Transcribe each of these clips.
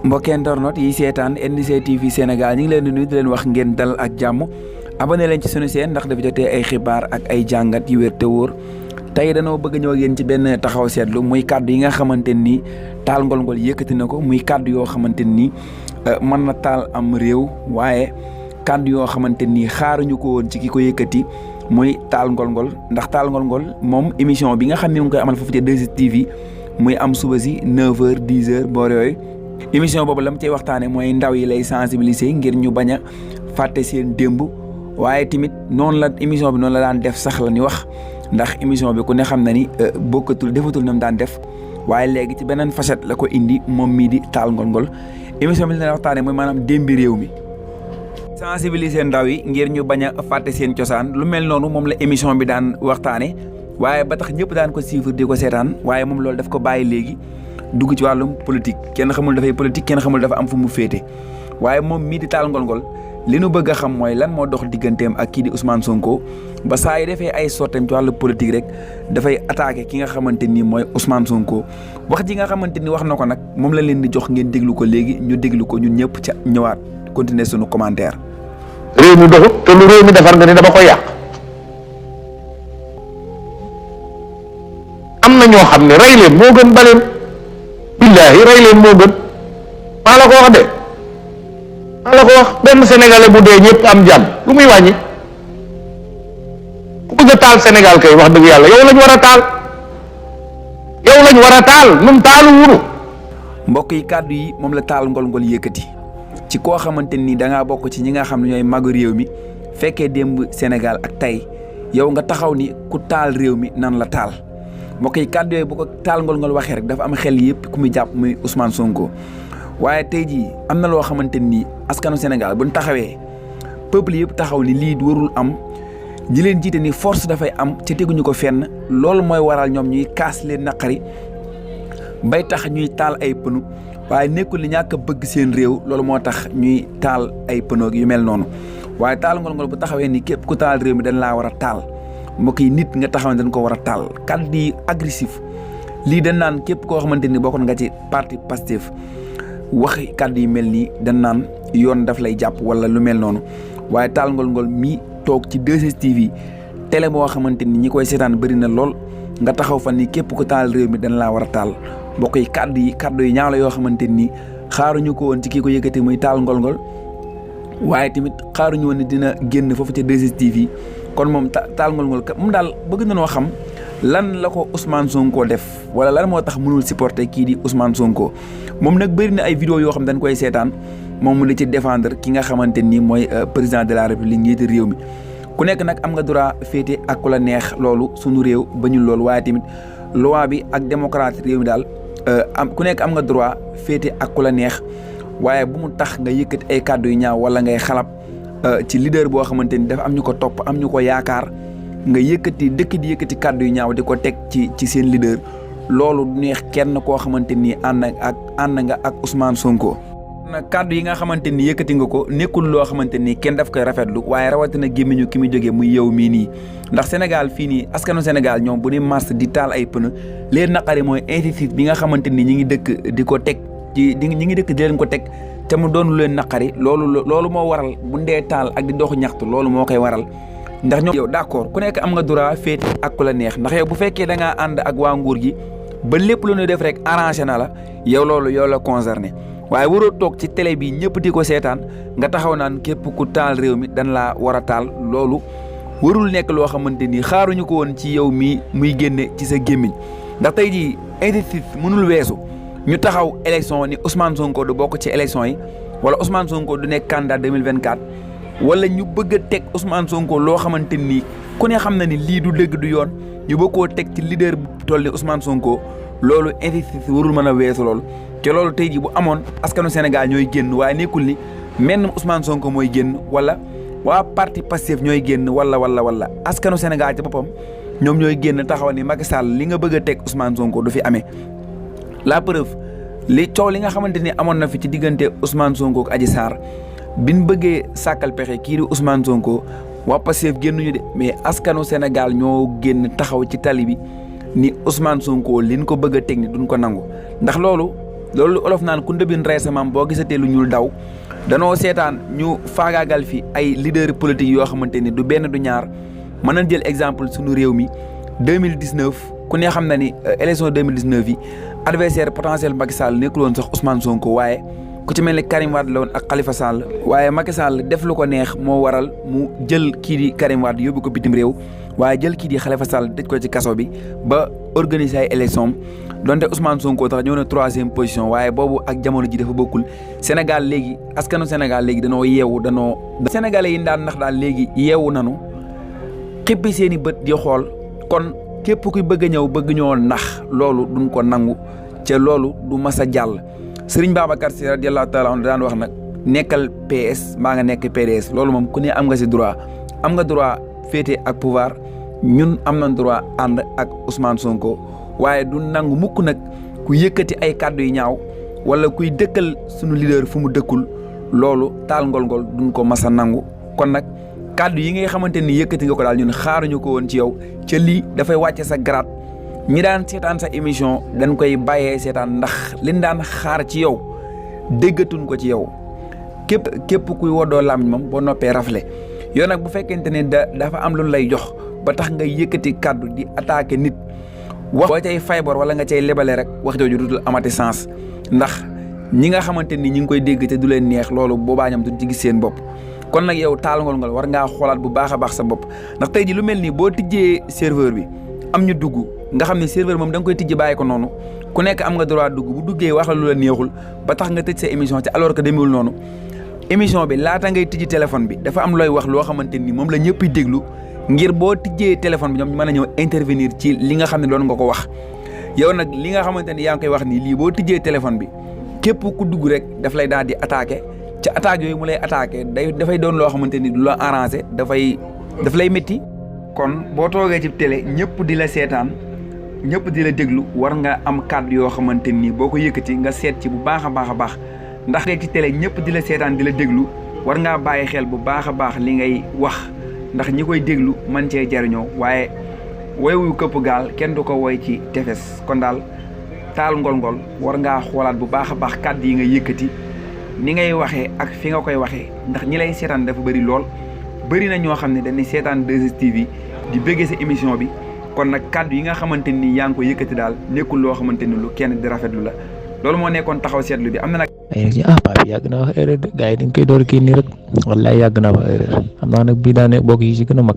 mbokki internet yi seetaan NDC TV Sénégal ñu ngi leen di nuyu di leen wax ngeen dal ak jàmm abonné leen ci sunu chaîne ndax dafa jotee ay xibaar ak ay jàngat yu wér te wóor tey dañoo bëgg ñëw ak yéen ci benn taxaw seetlu muy kàddu yi nga xamante ni taal ngol-ngol yëkkati na ko muy kàddu yoo xamante ni mën na taal am réew waaye kàddu yoo xamante ni xaaruñu ko woon ci ki ko yëkkati muy taal ngol-ngol ndax taal ngol-ngol moom émission bi nga xam ne mu ngi koy amal foofu ci 2STV muy am suba si 9h 10h boor yooyu émission boobu la mu cay waxtaane mooy ndaw yi lay sensibiliser ngir ñu bañ a fàtte seen démb waaye tamit noonu la émission bi noonu la daan def sax la ni wax ndax émission bi ku ne xam na ni bokkatul defatul na mu daan def waaye léegi ci beneen facette la ko indi moom mii di taal ngol-ngol émission bi la daan waxtaane mooy maanaam démbi réew mi sensibiliser ndaw yi ngir ñu bañ a fàtte seen cosaan lu mel noonu moom la émission bi daan waxtaane waaye ba tax ñëpp daan ko suivre di ko seetaan waaye moom loolu daf ko bàyyi léegi dugg ci wàllum politique kenn xamul dafay politique kenn xamul dafa am fu mu féete waaye moom mii di taal ngol-ngol li nu bëgg a xam mooy lan moo dox digganteem ak kii di Ousmane Sonko ba saa yi defee ay sotteem ci wàllu politique rek dafay attaqué ki nga xamante ni mooy Ousmane Sonko wax ji nga xamante ni wax na ko nag moom la leen di jox ngeen déglu ko léegi ñu déglu ko ñun ñëpp ca ñëwaat continuer sunu commentaire. réew mi doxut te lu réew mi defar nga ni dama koy yàq am na ñoo xam ne rey leen moo gën baleen billaahi rey leen moo gën maa la ko wax de maa la ko wax benn sénégalais bu dee ñëpp am jàmm lu muy wàññi ku bëgg a taal Sénégal kay wax dëgg yàlla yow lañ war a taal num taalu wunu mbokk yi kàddu yi moom la taal ngol-ngol yëkkati ci koo xamante ni da ngaa bokk ci ñi nga xam ne ñooy magu réew mi fekkee démb Sénégal ak tey yow nga taxaw ni ku taal réew mi nan la taal mbokk yi kàddu yooyu bu ko taal ngol-ngol waxee rek dafa am xel yëpp ku muy jàpp muy Ousmane Sonko waaye tey jii am na loo xamante ni askanu Sénégal buñ taxawee peuple yëpp taxaw ni lii warul am ji leen jiite ni force dafay am ci teguñu ko fenn loolu mooy waral ñoom ñuy kaas leen naqari bay tax ñuy taal ay pënu waaye nekkul li ñàkk a bëgg seen réew loolu moo tax ñuy taal ay pënu yu mel noonu waaye taal ngol-ngol bu taxawee ni képp ku taal réew mi dañ laa war a taal mbokk yi nit nga taxaw ne dañ ko war a taal kàddu yi agressif lii dañ naan képp koo xamante ni bokkoon nga ci parti Pastef waxi kàddu yi mel nii dañ naan yoon daf lay jàpp wala lu mel noonu waaye taal ngol-ngol mi toog ci 2STV télé boo xamante ni ñi koy seetaan bëri na lool nga taxaw fa ni képp ku taal réew mi dañ laa war a taal mbokk yi kàddu yi ñaaw la yoo xamante ni xaaruñu ko woon ci kii ko yëkkati muy taal ngol-ngol waaye tamit xaaruñu woon ni dina génn foofu ci 2STV kon moom taal ngol-ngol moom daal bëgg na noo xam lan la ko Ousmane Sonko def wala lan moo tax mënul supporter kii di Ousmane Sonko moom nag bëri na ay vidéo yoo xam dañ koy seetaan moom mu di ci défendre ki nga xamante ni mooy président de la république njiitu réew mi ku nekk nag am nga droit féete ak ku la neex loolu sunu réew bañul loolu waaye tamit loi bi ak démocratie réew mi daal ku nekk am nga droit féete ak ku la neex waaye bu mu tax nga yëkkati ay kàddu yu ñaaw wala ngay xalab ci leader boo xamante ni dafa am ñu ko topp am ñu ko yaakaar nga dëkk di yëkkati kàddu yu ñaaw di ko teg ci seen leader loolu neex kenn koo xamante ni ànd nga ak Ousmane Sonko. nag kàddu yi nga xamante ni yëkkati nga ko nekkul loo xamante ni kenn daf koy rafetlu waaye rawatina gémmiñu ki mu jógee muy yow mii nii ndax Sénégal fii nii askanu Sénégal ñoom bu ni mars di taal ay pneu leen naqari mooy injustice bi nga xamante ni ñi ngi dëkk di ko teg ñi ngi dëkk di leen ko teg te mu doon lu leen naqari loolu moo waral bu ndee taal ak di doxu ñaxtu loolu moo koy waral ndax ñoom yow d'accord ku nekk am nga droit féete ak ku la neex ndax yow bu fekkee da ngaa ànd ak waa nguur gi ba lépp lu ñu def rek arrangé na la yow loolu yow la concerné waaye waroo toog ci télé bi ñëpp di ko seetaan nga taxaw naan képp ku taal réew mi dañ laa war a taal loolu warul nekk loo xamante ni xaaruñu ko woon ci yow mii muy génne ci sa gémmiñ ndax tey jii injustice mënul weesu ñu taxaw élection ni Ousmane Sonko du bokk ci élection yi wala Ousmane Sonko du nekk candidat 2024 wala ñu bëgg a teg Ousmane Sonko loo xamante ni ku ne xam na ni lii du dëgg du yoon ñu bëgg koo teg ci leader bu toll ni Ousmane Sonko loolu injustice warul mën a weesu loolu te loolu tey jii bu amoon askanu Sénégal ñooy génn waaye nekkul ni menn Ousmane Sonko mooy génn wala waa parti Pastef ñooy génn wala askanu Sénégal ci boppam ñoom ñooy génn taxaw ni Macky Sall li nga bëgg a teg Ousmane Sonko du fi amee. la preuve li coow li nga xamante ni amoon na fi ci diggante Ousmane Sonko ak Adji Sarr biñ bëggee sàkkal pexe kii di Ousmane Sonko waa Pastef génnuñu de mais askanu Sénégal ñoo génn taxaw ci tali bi ni Ousmane Sonko liñ ko bëgg a teg ni duñ ko nangu ndax loolu loolu olof naan ku ndëbin rey sa maam boo gisatee lu ñuul daw danoo seetaan ñu faagaagal fi ay leader politique yoo xamante ni du benn du ñaar mën nañ jël exemple suñu réew mi 2019 ku ne xam na ni élection 2019 yi adversaire potentiel Macky Sall nekkul woon sax Ousmane Sonko waaye ku ci mel ni Karim Wade la woon ak Khalifa Sall waaye Macky Sall def lu ko neex moo waral mu jël kii di Karim Wade yóbbu ko bitim réew waaye jël kii di Khalifa Sall tëj ko ci kaso bi ba organiser ay élection donte Ousmane Sonko tax ñëw na 3e position waaye boobu ak jamono ji dafa bokkul Sénégal léegi askanu Sénégal léegi danoo yeewu Sénégalais yi daan ndax daal léegi yeewu nanu xippi seen i bët di xool kon képp kuy bëgg a ñëw bëgg ñoo nax loolu duñ ko nangu ca loolu du mas a jàll Sëriñ Babacar Sy radiyallahu taala anhu daan wax nag nekkal PS maa nga nekk PDS loolu moom ku ne am nga si droit am nga droit féete ak pouvoir ñun am nañ droit ànd ak Ousmane Sonko waaye du nangu mukk nag ku yëkkati ay kàddu yu ñaaw wala kuy dëkkal suñu leader fu mu dëkkul loolu taal ngol-ngol duñ ko mas a nangu kon nag kàddu yi ngay xamante ni yëkkati nga ko daal ñun xaaruñu ko woon ci yow ca lii dafay wàcce sa grade ñi daan seetaan sa émission dañ koy bàyyee seetaan ndax liñ daan xaar ci yow déggatuñ ko ci yow képp kuy woddoo làmmiñ moom boo noppee rafle yow nag bu fekkente ne dafa am lu lay jox ba tax nga yëkkati kàddu di attaquer nit wax boo cay faybor wala nga cay lebale rek wax jooju dootul amati sens ndax ñi nga xamante ni ñi ngi koy dégg te du leen neex loolu boobaa ñoom duñ ci gis seen bopp kon nag yow taal ngol war ngaa xoolaat bu baax a baax sa bopp ndax tey ji lu mel nii boo tijjee serveur bi am ñu dugg nga xam ne serveur moom da nga koy tijji bàyyi ko noonu ku nekk am nga droit dugg bu duggee wax la lu la neexul ba tax nga tëj sa émission ci alors que demewul noonu émission bi laata ngay tijji téléphone bi dafa am looy wax loo xamante ni moom la ñëpp déglu ngir boo tijjee téléphone bi ñoom ñu mën a ñëw intervenir ci li nga xam ne doon nga ko wax yow nag li nga xamante ni yaa ngi koy wax nii lii boo tijjee téléphone bi képp ku dugg rek daf lay daal di attaqué ci attaque yooyu mu lay attaqué dafay doon loo xamante ni du la arrangé daf lay métti kon boo toogee ci télé ñëpp di la seetaan ñëpp di la déglu war nga am kàddu yoo xamante ni boo ko yëkkati nga seet ci bu baax a baax a baax ndax ci télé ñëpp di la seetaan di la déglu war ngaa bàyyi xel bu baax a baax li ngay wax ndax ñi koy déglu man cee jariñoo waaye woywu këpp gaal kenn du ko woy ci tefes kon daal taal ngol war ngaa xoolaat bu baax a baax kàddu yi nga yëkkati ni ngay waxee ak fi nga koy waxee ndax ñi lay seetaan dafa bëri lool bëri na ñoo xam ne dañuy seetaan 2STV di bëggee sa émission bi kon nag kàddu yi nga xamante ni yaa ngi ko yëkkati daal nekkul loo xamante ni lu kenn di rafetlu la loolu moo nekkoon taxaw seetlu bi am na nag. paa bi yàgg naa wax erreur de gars yi dañ koy door kii nii rek wallaay yàgg naa wax erreur xam naa nag bii daane bokk yi ci gën a mag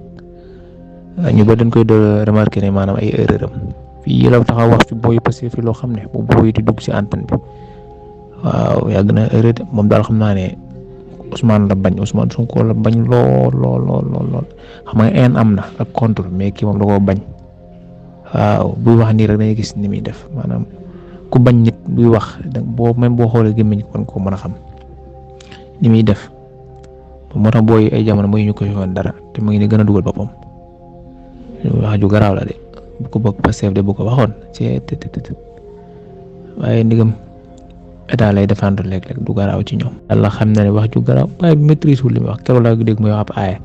ñu ba dañ koy door remarqué ne maanaam ay erreur am fii la taxaw wax fi booy passé fi loo xam ne bu booy di dugg si antenne bi waaw yàgg na erreur de moom daal xam naa ne Ousmane la bañ Ousmane Sonko la bañ lool xam nga en am na ak contre mais kii moom da koo bañ waaw buy wax nii rek dañuy gis ni muy def maanaam ku bañ nit buy wax boo même boo xoolee gémmiñ kon ko mën a xam ni muy def moo tax booy ay jamono mooy ñu ko yoon dara te mu ngi ni gën a dugal boppam wax ju garaaw la de bu ko bëgg Pastef de bu ko waxoon ci waaye ndigam état lay défendre léeg-léeg du garaaw ci ñoom. Yàlla xam na ne wax ju garaaw waaye maîtrise wul li muy wax keroog laa dégg muy wax ab aaya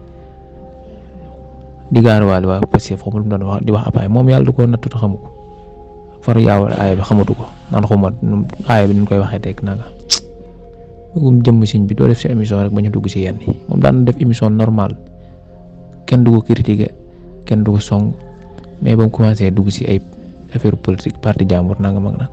di gaaruwaale waa Pastef xamul mu doon wax di wax ab aaya moom yàlla du ko nattu te xamu ko far yaawal aaya bi xamatu ko naan xuma aaya bi ni ñu koy waxee teg nanga bëggum jëmm siñ bi doo def si émission rek ba ñu dugg si yenn yi moom daan def émission normale kenn du ko critiquer kenn du ko song mais ba mu commencé dugg si ay affaire politique parti jàmbur nanga mag nag